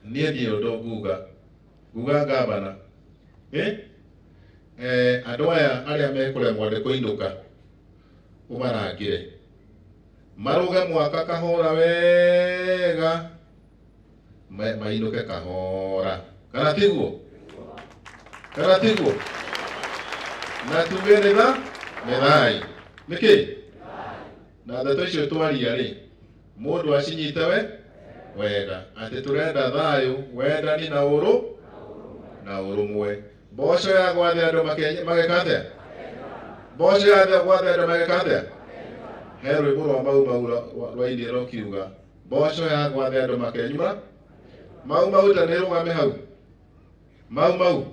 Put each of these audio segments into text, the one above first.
Niĩ ndiĩ ũndũ nguga. Nguga ngavana. Ĩ? Eh, andũ aya arĩa mekũremwo nĩ kũinũka ũmarangĩre marũge mwaka kahora wega mainũke kahora, kana tiguo? Kana tiguo? Na tuge nĩ tha nĩ thayũ. Nĩkĩ na ndeto icio twaria rĩ, mũndũ acinyite we wega atĩ tũrenda thayũ, wendani na ũrũ na ũrũmwe. Mboco ya gwathe andũ mageka atĩa? Mboco ya gwathe andũ mageka atĩa? He rwĩmbo rwa Mau Mau rwainire rũkiuga mboco ya gwathe andũ makenyua. Mau Mau ta nĩ rũgame hau Mau Mau.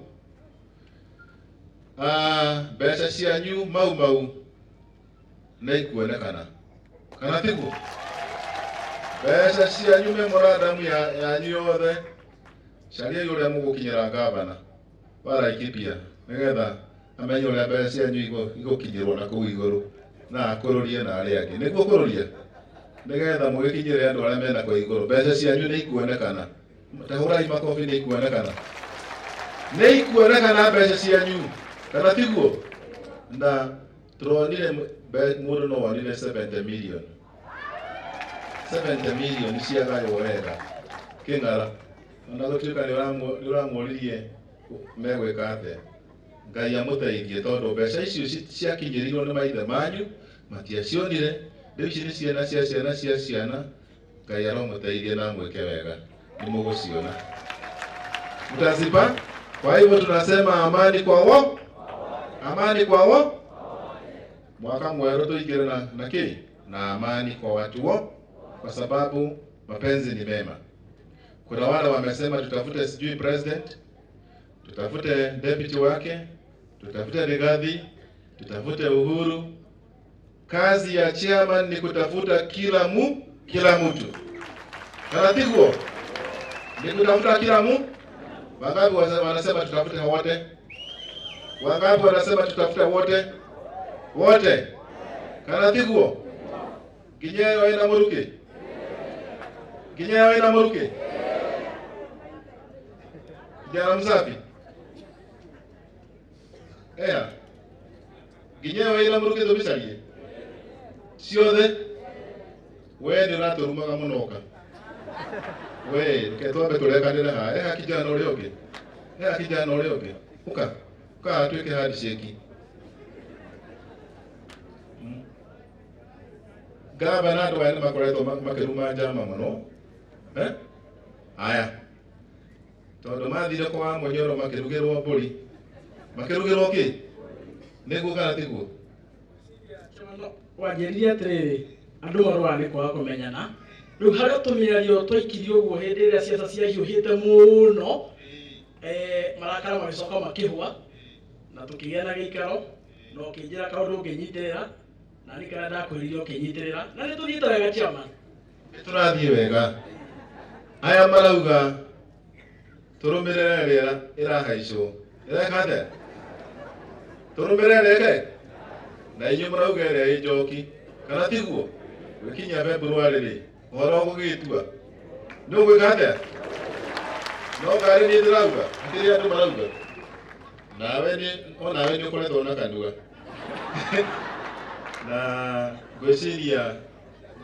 Ah, mbeca cianyu Mau Mau nĩ ikuonekana, kana tiguo? Mbeca cianyu, memorandum yanyu yothe, cariai ũrĩa mũgũkinyĩra ngavana wa Laikipia nĩgetha amenye ũrĩa mbeca cianyu igũkinyĩrwo na kũu igũrũ na akũrũrie na arĩa angĩ, nĩguo kũrũria nĩgetha mũgĩkinyĩre andũ arĩa mena kũu igũrũ. Mbeca cianyu nĩ ikuonekana. Ta hũrai makobi. Nĩ ikuonekana, nĩ ikuonekana mbeca cianyu, kana tiguo? Na turonire mũndũ no wonire 70 million, 70 million ciagaywo wega kĩng'ara. Ona gũtuĩka nĩ ũramũririe megwĩka atĩa, Ngai amũteithie, tondũ mbeca icio ciakinyĩrirwo nĩ maithe manyu matiacionire. Rĩu ici nĩ ciana cia ciana cia ciana. Ngai aromũteithia na amwĩke wega, nĩ mũgũciona, mtazipa. Kwa hivyo tunasema amani kwa wo, amani kwa wo. Mwaka mwerũ tuingĩre na kĩ na amani kwa watu wo, kwa sababu mapenzi ni mema. Kuna wale wamesema tutafute sijui president, tutafute deputy wake, tutafute Rigathi, tutafute Uhuru. Kazi ya chairman ni kutafuta kila mtu. Kana tiguo? Ni kutafuta kila mu. Wangapi wanasema tutafute wote? Wangapi wanasema tutafute wote? Wote. Kana tiguo? Nginya ĩyo ĩna mũrukĩ? Nginya ĩyo ĩna mũrukĩ? Kijana msafi. Ea. Nginya ĩyo ĩna mũrukĩ tũmĩcarie ciothe. We nĩ ũratũrumaga mũno ka we, reke twambe tũrekanĩre haha. Eha kijana ũrĩa ũngĩ, eha kijana ũrĩa ũngĩ, ũka ũka haha twĩke handshake. Gavana, andũ aya nĩ makoretwo makĩruma njama mũno, eh? Aya tondũ mathire kwa Mũnyoro makĩrugĩrwo mbũri, makĩrugĩrwo kĩ, nĩguo kana tiguo? Wanjĩrire atĩrĩrĩ, andũ marũaga nĩ kwaga kũmenyana. Rĩu harĩa tũmĩario twaikirie ũguo hĩndĩ ĩrĩa ciaca ciahiũhĩte mũno, marakara magĩcoka makĩhũa na tũkĩgĩa na gĩikaro, na ũkĩnjĩra kaũndũ ũngĩnyitĩrĩra na niĩ karĩa ndakwĩrire ũkĩnyitĩrĩra, na nĩ tũthiĩte wega, chairman. Nĩ tũrathiĩ wega. Aya marauga tũrũmĩrĩre ĩrĩa ĩrahaicwo, ĩreka atĩa? Tũrũmĩrĩre ĩrĩa ĩke na inyuĩ mũrauga ĩrĩa ĩ njoki, kana tiguo? Gwĩkinyia February rĩ, ũhoro ũgũgĩtua nĩ ũgwĩka atĩa? No ngarĩ niĩ ndĩrauga, akĩrĩ andũ marauga nawe nĩ onawe nĩ ũkoretwo na kanua na ngwĩciria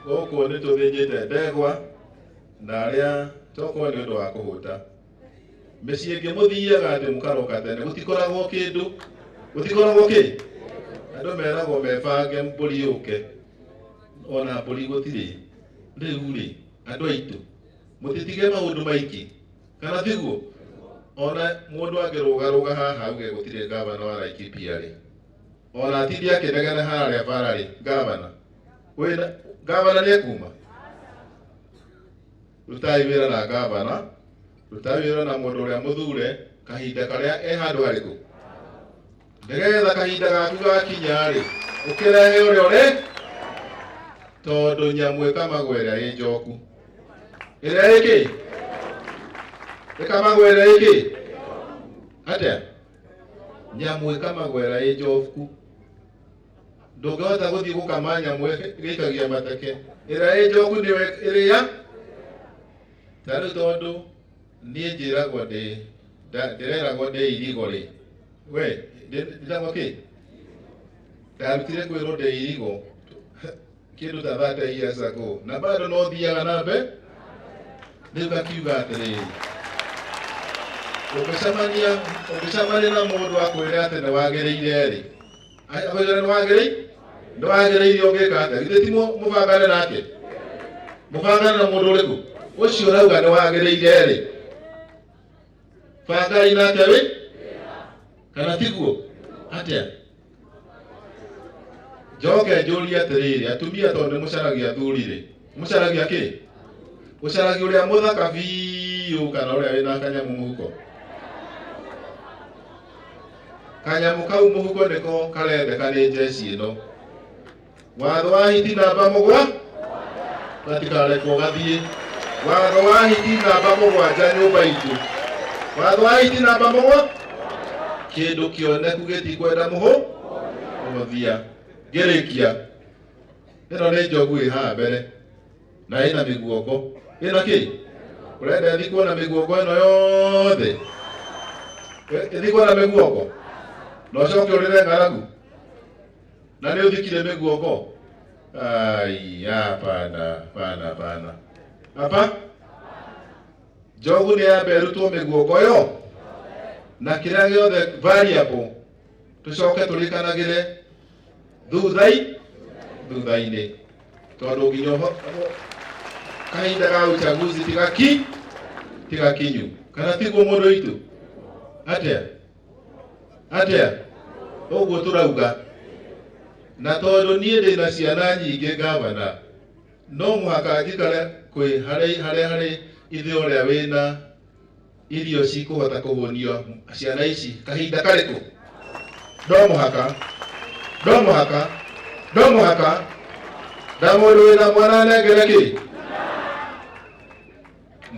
gũkũ nĩ tũthĩnjĩte ndegwa na arĩa tokorwo nĩ ũndũ wa kũhũta. Mĩciĩ ĩngĩ mũthiaga atĩ mũkaroka tene, gũtikoragwo kĩndũ, gũtikoragwo kĩ. Andũ meragwo mebange mbũri yũke, ona mbũri gũtirĩ. Rĩu rĩ, andũ aitũ, mũtitige maũndũ maingĩ, kana tiguo? Ona mũndũ angĩrũgarũga haha auge gũtirĩ gavana wa Laikipia rĩ, ona atinde akĩnegena harĩa bara rĩ, gavana wĩna gavana nĩ ekuma. Rutai wĩra na gavana, rutai wĩra na mũndũ ũrĩa mũthure kahinda karĩa e handũ harĩkũ, nĩgetha kahinda gaku gakinya rĩ, ũkĩrehe ũrĩa ũrĩ, tondũ nyamũ ĩkamagwo ĩrĩa ĩ njoku, ĩrĩa ĩkĩ ĩkamagwo ĩrĩa ĩkĩ atĩa, nyamũ ĩkamagwo ĩrĩa ĩ njoku. Ndũngĩhota gũthiĩ gũkama nyamũ ĩikagia mateke, ĩrĩa ĩ njoku nĩyo ĩrĩa. Ta rĩu tondũ Niĩ njĩragwo ndĩ ndĩreragwo ndĩ irigo rĩ we ndĩragwo kĩ ndarutire kwĩrwo ndĩ irigo kĩndũ ta 30 years ago na bado no thiaga na mbe rĩu ngakiuga atĩrĩrĩ ũngĩcemania ũngĩcemania na mũndũ akwĩre atĩ nĩ wagĩrĩire rĩ akwĩre nĩ wagĩrĩire nĩ wagĩrĩire ũngĩka atĩa githĩ ti mũbangane nake mũbangane na mũndũ ũrĩkũ ũcio ũrauga nĩ wagĩrĩire rĩ bangai nake wĩ kana tiguo atĩa njoke njũrie atĩrĩrĩ atumia tondũ nĩ mũcaragia athuri rĩ mũcaragia kĩ ũcaragia ũrĩa mũthaka biũ kana ũrĩa wĩna kanyamũ mũhuko kanyamũ kau mũhuko nĩko karendeka nĩ njeci ĩno watho wa hiti namba mũgwa gatikarekwo gathiĩ watho wa hiti namba mũgwanja nyũmba itũ watho wa hiti namba mũgwa kĩndũ kĩoneku gĩtikwenda mũhũ mũhũthia ngĩrĩkia ĩno nĩ njogu ĩ haha mbere na ĩna mĩguongo ĩna kĩ ũrenda ĩthikwo na mĩguongo ĩno yothe ĩthikwo na mĩguongo na ũcoke ũrĩre ng'aragu na nĩ ũthikire mĩguongo ai hapana hapana hapana hapa njogu nĩ yambe ĩrutwo mĩguongo yo na kĩrĩa gĩothe variable tũcoke tũrĩkanagĩre thuthai thutha-inĩ tondũ nginya kahinda ga uchaguzi tigaki tigakinyu kana tiguo mũndũ witũ atĩa atĩa ũguo tũrauga na tondũ niĩ ndĩna ciana nyingĩ gavana no mũhaka njikare kwĩ harĩ harĩa harĩ ithe ũrĩa wĩna irio cikũhota kũhũnio ciana ici kahinda karĩkũ no mũhaka no mũhaka no mũhaka na mũndũ wĩna mwana anengere kĩ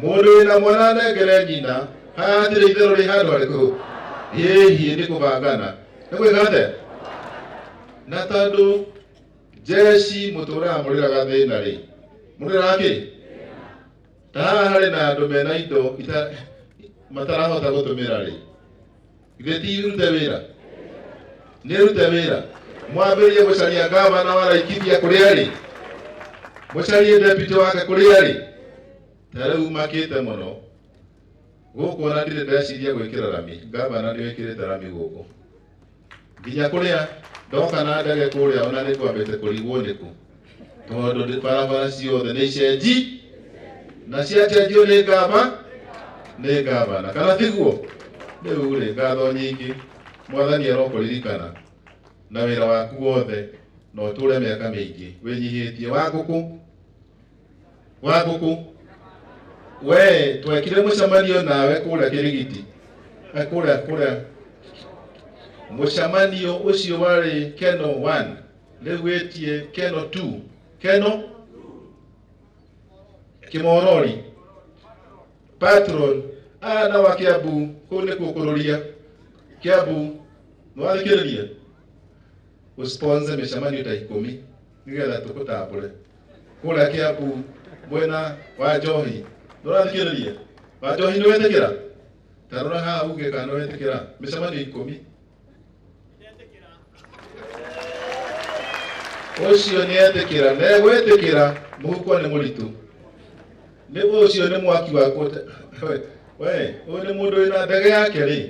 mũndũ wĩna mwana anengere nyina haha hatirĩ itherũ rĩ handũ harĩkũ hĩhiĩ nĩ kũbangana nĩ gwĩka atĩa na tondũ jeshi mũtũraga mũrĩraga thĩna rĩ mũrĩraga kĩ ta haha harĩ na andũ mena indo ita matarahota gũtũmĩra rĩ githĩ ti irute wĩra nĩ rute wĩra mwambĩrĩrie gũcaria gavana wa Laikipia kũrĩa rĩ mũcarie deputy wake kũrĩa rĩ ta rĩu makĩte mũno gũkũ ona ndirĩ ndeciria gwĩkĩra rami gavana nĩ wĩkĩrĩte rami gũkũ nginya kũrĩa ndoka na ndege kũrĩa ona nĩ kwambĩte kũrigwo nĩkũ tondũ barabara ciothe nĩ icenji na ciacenjio nĩ ngava nĩ gavana kana tiguo rĩu rĩ ngatho nyingĩ mwathani arokũririkana na wĩra waku wothe na ũtũre mĩaka mĩingĩ wĩnyihĩtie wa ngũkũ wa ngũkũ we twekire mũcemanio nawe kũrĩa kĩrigiti kũrĩa kũrĩa mũcemanio ũcio warĩ Keno 1 rĩu wĩtie Keno 2 Keno Kĩmorori patron aya na wa Kiambu kũu nĩkuo kũrũria Kiambu nĩwathikĩrĩria ũsponsor mĩcemanio ta ikũmi nĩgetha tũkũtambũre kũrĩa Kiambu mwena wa Njohi nĩũrathikĩrĩria wa Njohi nĩwetĩkĩra ta rora haha uge kana nĩwetĩkĩra mĩcemanio ikũmi ũcio nĩetĩkĩra negwĩtĩkĩra mũhuko nĩ mũritũ nĩ ũcio nĩ mwaki waku we ũyũ nĩ mũndũ wĩna ndege yake rĩ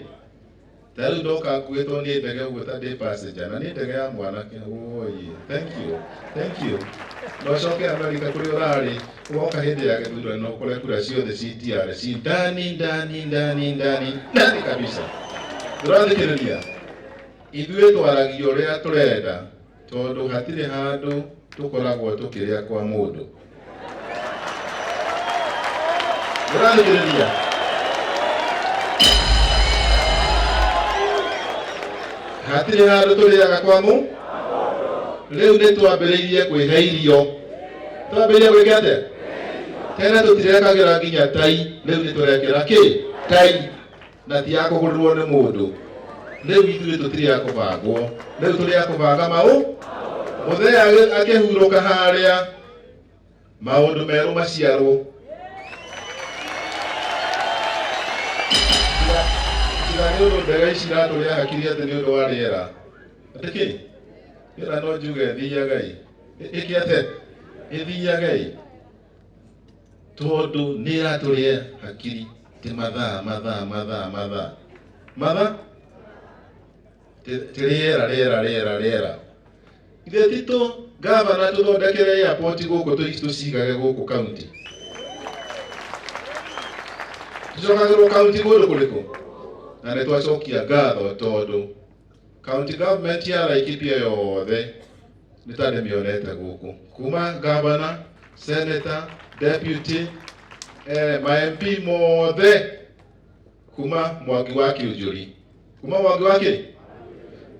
ta rĩu ndoka nguĩtwo nĩ ndege ũguo ta ndĩ passenger na nĩ ndege ya mwanake oye thank you thank you na ũcoke Amerika kũrĩa ũrarĩ ũgoka hĩndĩ ya gĩthurano ũkore kura ciothe citiarĩ ci ndani ndani ndani ndani ndani kabisa tũrathikĩrĩria ithuĩ twaragia ũrĩa tũrenda tondũ hatirĩ handũ tũkoragwo tũkĩrĩa kwa mũndũ tũrathikĩrĩria hatirĩ handũ tũrĩaga kwa mũ rĩu nĩ twambĩrĩirie kwĩhe irio twambĩrĩirie gwĩka atĩa tene tũtirekagĩra nginya tai rĩu nĩ tũrekĩra kĩ tai na ti ya kũgũrĩrwo nĩ mũndũ rĩu ithuĩ tũtirĩ a kũbangwo rĩu tũrĩ a kũbanga maũ mũthee akĩhurũka harĩa maũndũ merũ maciarwo Tiga nĩ ũndũ ndege ici iratũrĩa hakiri atĩ nĩ ũndũ wa rĩera. Atĩ kĩ? Rĩera no njuge thiagai. Ĩke atĩa? Ĩthiagai. Tondũ nĩ ĩratũrĩa hakiri ti mathaa mathaa mathaa mathaa. Mathaa? Ti rĩera rĩera rĩera rĩera. Ithe ti tũ gavana tũthondekere airport gũkũ tũcigage gũkũ county. Tũcokagĩrwo county kũndũ kũrĩkũ? Na nĩ twacokia ngatho tondũ county government ya Laikipia yothe nĩ ta ndĩmĩonete gũkũ. Kuma governor, senator, deputy, ma MP mothe kuma Mwangi wa Kĩũnjũri. Kuma Mwangi wa kĩ?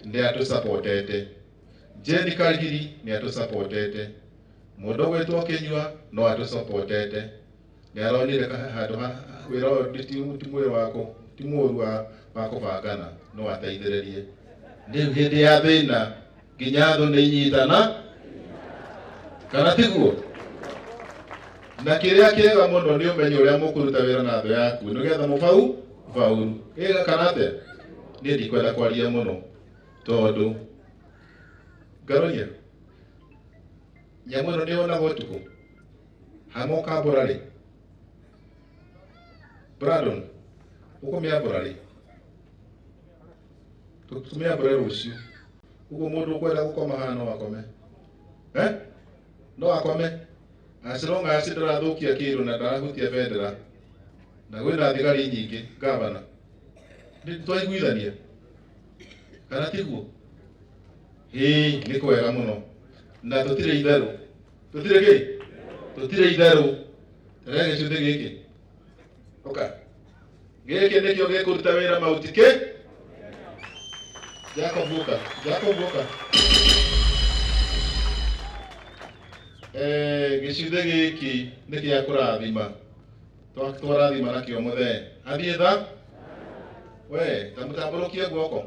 Nĩ atũsupportete. Jane Karigiri nĩ atũsupportete. Mũndũ ũgwĩtwo Kĩnyua no atũsupportete. Nĩ aronire handũ ha wĩra ũyũ ti mwĩrĩ wa ti mũũru wa kũbangana, no ateithĩrĩrie. Rĩu hĩndĩ ya thĩna nginya thũ nĩ inyitana, kana tiguo? Na kĩrĩa kĩega mũno nĩ ũmenye ũrĩa mũkũruta wĩra na thũ yaku nĩgetha mũbau faulu. Ĩga kana atĩa? Niĩ ndikwenda kwaria mũno tondũ ngaroria nyamũ ĩno nĩ yonaga ũtukũ hamwe ũkambũra rĩ Brandon ũkũmĩambũra rĩ tũmĩambũre rũciũ ũguo mũndũ ũkwenda gũkoma haha no akome no akome as long as ndarathũkia kĩndũ na ndarahutia bendera na kwĩna thigari nyingĩ gavana nĩ twaiguithania kana tiguo? Ĩĩ nĩ kwega mũno na tũtirĩ itherũ tũtirĩ kĩ tũtirĩ itherũ reke gĩcuthĩ gĩkĩ ũka gĩkĩ nĩkĩo gĩkũruta wĩra mauti kĩ Jacob ũka Jacob ũka gĩcuthĩ gĩkĩ nĩ gĩa kũrathima twarathima nakĩo mũthee athiĩ tha we tamũtambũrũkie guoko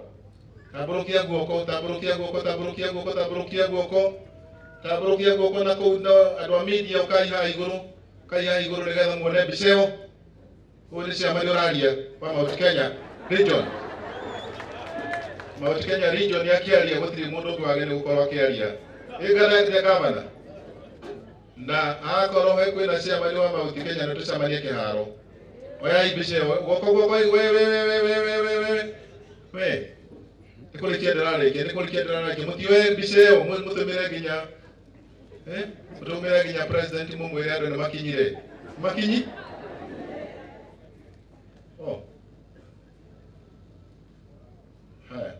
tambũrũkia guoko tambũrũkia guoko tambũrũkia guoko tambũrũkia guoko tambũrũkia guoko na kũu no andũ a media ũkai haha igũrũ ũkai haha igũrũ nĩgetha muone mbica ĩyo ũyũ nĩ ciama ũraria wa Mount Kenya region Mount Kenya region akĩaria gũtirĩ mũndũ ũngĩ wagĩrĩire gũkorwo akĩaria ĩnganaĩte gavana na akorwo he kwĩna ciama wa Mount Kenya nĩ tũcemanie kĩharo oyai mbica ĩyo guoko guoko we we we we we we we we we nĩ kũrĩkia ndĩrarĩkia nĩ kũrĩkia ndĩrarĩkia mũtioe mbica ĩyo mũtũmĩre nginya mũtũmĩre nginya president mũmwĩre andũ nĩ makinyire makinyi oh haya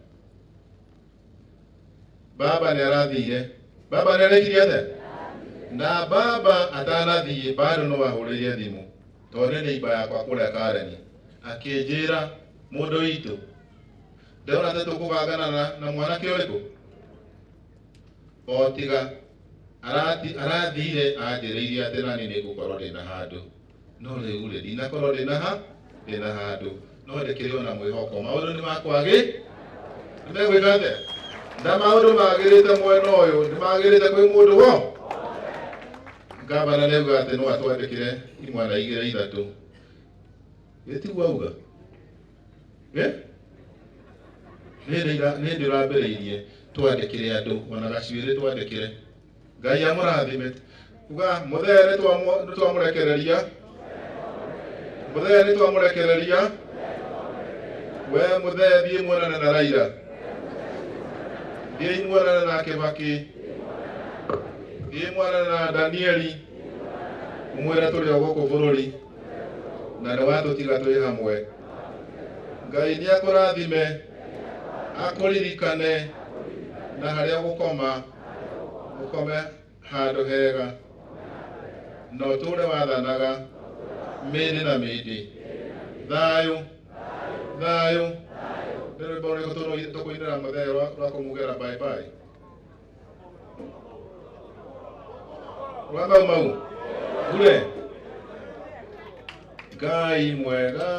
baba nĩ arathire baba nĩ arekirie atĩa na baba atanathiĩ bado no ahũrĩire thimũ tondũ nĩ neighbor yakwa kũrĩa Karen akĩnjĩra mũndũ witũ ndĩrona ta tũkũbangana na mwanake ũrĩkũ o tiga arathire anjĩrĩirie atĩ nani nĩ ngũkorwo ndĩna handũ no rĩu rĩ ndinakorwo ndĩna ha ndĩna handũ no ndĩkĩrĩ ona mwĩhoko maũndũ nĩ makwagĩ nĩ megwĩka atĩa na maũndũ magĩrĩte mwena ũyũ nĩ magĩrĩte kwĩ mũndũ wo gavana nĩ auga atĩ no atwandĩkĩre imwana igĩrĩ ithatũ gĩtiguo auga nĩ ndĩ ũrambĩrĩirie twandĩkĩre andũ ona gacuĩrĩ twandĩkĩre Ngai amũrathime uga mũthee nĩ twamũrekereria mũthee nĩ twamũrekereria we mũthee thiĩ muonane na Raila thiĩ muonane na Kibaki thiĩ muonane na Danieli ũmwĩre tũrĩ o gũkũ bũrũri na nĩ watũtiga twĩ hamwe Ngai nĩ akũrathime akũririkane na harĩa ũgũkoma ũkome handũ hega na ũtũũre wathanaga mĩndĩ na mĩndĩ thayũ thayũ nĩ rwĩmbo rũrĩkũ tũkũinĩra mũthee rwa kũmugĩra bye bye rwa Mau Mau bure Ngai mwega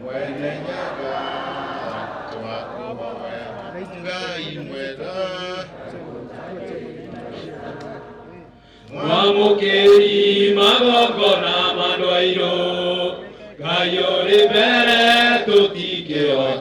Mwene Nyaga twakũhoya Ngai mwega. Mwamũkĩri magongona ma andũ airũ, Ngai ũrĩ mbere tũtingĩhota.